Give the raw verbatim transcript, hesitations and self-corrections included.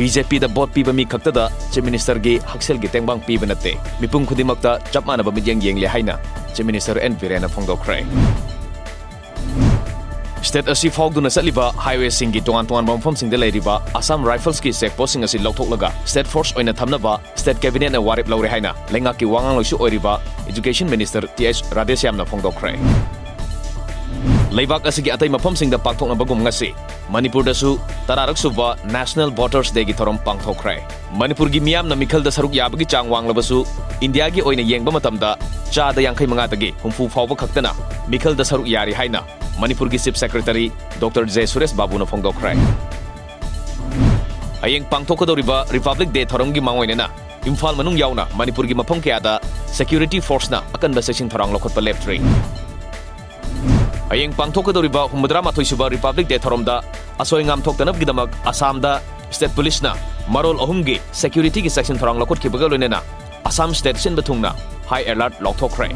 B J ꯄꯤꯗ vote ꯄꯤꯕ ꯃꯤ ꯈꯛꯇꯗ Chief Ministerꯒꯤ ꯍꯛꯁꯦꯜꯒꯤ ꯇꯦꯡꯕꯥꯡ ꯄꯤꯕ ꯅꯠꯇꯦ, ꯃꯤꯄꯨꯝ ꯈꯨꯗꯤꯡꯃꯛꯇ ꯆꯞ ꯃꯥꯟꯅꯕ ꯃꯤꯠꯌꯦꯡ ꯌꯦꯡꯂꯦ ꯍꯥꯏꯅ Chief Minister ꯑꯦꯟ ꯕꯤꯔꯦꯟꯅ ꯐꯣꯡꯗꯣꯛꯈ꯭ꯔꯦ꯫ State ꯑꯁꯤ ꯐꯥꯎꯗꯨꯅ ꯆꯠꯂꯤꯕ highwayꯁꯤꯡꯒꯤ ꯇꯣꯉꯥꯟ ꯇꯣꯉꯥꯟꯕ ꯃꯐꯝꯁꯤꯡꯗ ꯂꯩꯔꯤꯕ Assam Riflesꯀꯤ check postꯁꯤꯡ ꯑꯁꯤ ꯂꯧꯊꯣꯛꯂꯒ state force ꯑꯣꯏꯅ ꯊꯝꯅꯕ state cabinetꯅ ꯋꯥꯔꯦꯞ ꯂꯧꯔꯦ ꯍꯥꯏꯅ ꯂꯩꯉꯥꯛꯀꯤ ꯋꯥꯉꯥꯡꯂꯣꯏꯁꯨ ꯑꯣꯏꯔꯤꯕ Education Minister ꯇꯤ ꯑꯩꯆ ꯔꯥꯙꯦꯁ꯭ꯌꯥꯝꯅ ꯐꯣꯡꯗꯣꯛꯈ꯭ꯔꯦ꯫ ꯂꯩꯕꯥꯛ ꯑꯁꯤꯒꯤ ꯑꯇꯩ ꯃꯐꯝꯁꯤꯡꯗ ꯄꯥꯡꯊꯣꯛꯅꯕꯒꯨꯝ ꯉꯁꯤ ꯃꯅꯤꯄꯨꯔꯗꯁꯨ ꯇꯔꯥꯔꯛ ꯁꯨꯕ National Voters Dayꯒꯤ ꯊꯧꯔꯝ ꯄꯥꯡꯊꯣꯛꯈ꯭ꯔꯦ꯫ ꯃꯅꯤꯄꯨꯔꯒꯤ ꯃꯤꯌꯥꯝꯅ ꯃꯤꯈꯜꯗ ꯁꯔꯨꯛ ꯌꯥꯕꯒꯤ ꯆꯥꯡ ꯋꯥꯡꯂꯕꯁꯨ, ꯏꯟꯗꯤꯌꯥꯒꯤ ꯑꯣꯏꯅ ꯌꯦꯡꯕ ꯃꯇꯝꯗ ꯆꯥꯗ ꯌꯥꯡꯈꯩ ꯃꯉꯥꯗꯒꯤ ꯍꯨꯝꯐꯨ ꯐꯥꯎꯕ ꯈꯛꯇꯅ ꯃꯤꯈꯜꯗ ꯁꯔꯨꯛ ꯌꯥꯔꯤ ꯍꯥꯏꯅ ꯃꯅꯤꯄꯨꯔꯒꯤ Chief Secretary Doctor J Suresh ꯕꯥꯕꯨꯅ ꯐꯣꯡꯗꯣꯛꯈ꯭ꯔꯦ꯫ ꯍꯌꯦꯡ ꯄꯥꯡꯊꯣꯛꯀꯗꯧꯔꯤꯕ Republic Day ꯊꯧꯔꯝꯒꯤ ꯃꯥꯡꯑꯣꯏꯅꯅ ꯏꯝꯐꯥꯜ ꯃꯅꯨꯡ ꯌꯥꯎꯅ ꯃꯅꯤꯄꯨꯔꯒꯤ ꯃꯐꯝ ꯀꯌꯥꯗ security forceꯅ ꯑꯀꯟꯕ ꯆꯦꯛꯁꯤꯟ ꯊꯧꯔꯥꯡ ꯂꯧꯈꯠꯄ ꯂꯦꯞꯇ꯭ꯔꯤ꯫ ꯍꯌꯦꯡ ꯄꯥꯡꯊꯣꯛꯀꯗꯧꯔꯤꯕ ꯍꯨꯝꯐꯨꯇꯔꯥ ꯃꯥꯊꯣꯏ ꯁꯨꯕ Republic Day ꯊꯧꯔꯝꯗ ꯑꯁꯣꯏ ꯑꯉꯥꯝ ꯊꯣꯛꯇꯅꯕꯒꯤꯗꯃꯛ ꯑꯁꯥꯝꯗ state policeꯅ ꯃꯔꯣꯜ ꯑꯍꯨꯝꯒꯤ securityꯒꯤ ꯆꯦꯛꯁꯤꯟ ꯊꯧꯔꯥꯡ ꯂꯧꯈꯠꯈꯤꯕꯒ ꯂꯣꯏꯅꯅ ꯑꯁꯥꯝ state ꯁꯤꯟꯕ ꯊꯨꯡꯅ high alert ꯂꯥꯎꯊꯣꯛꯈ꯭ꯔꯦ꯫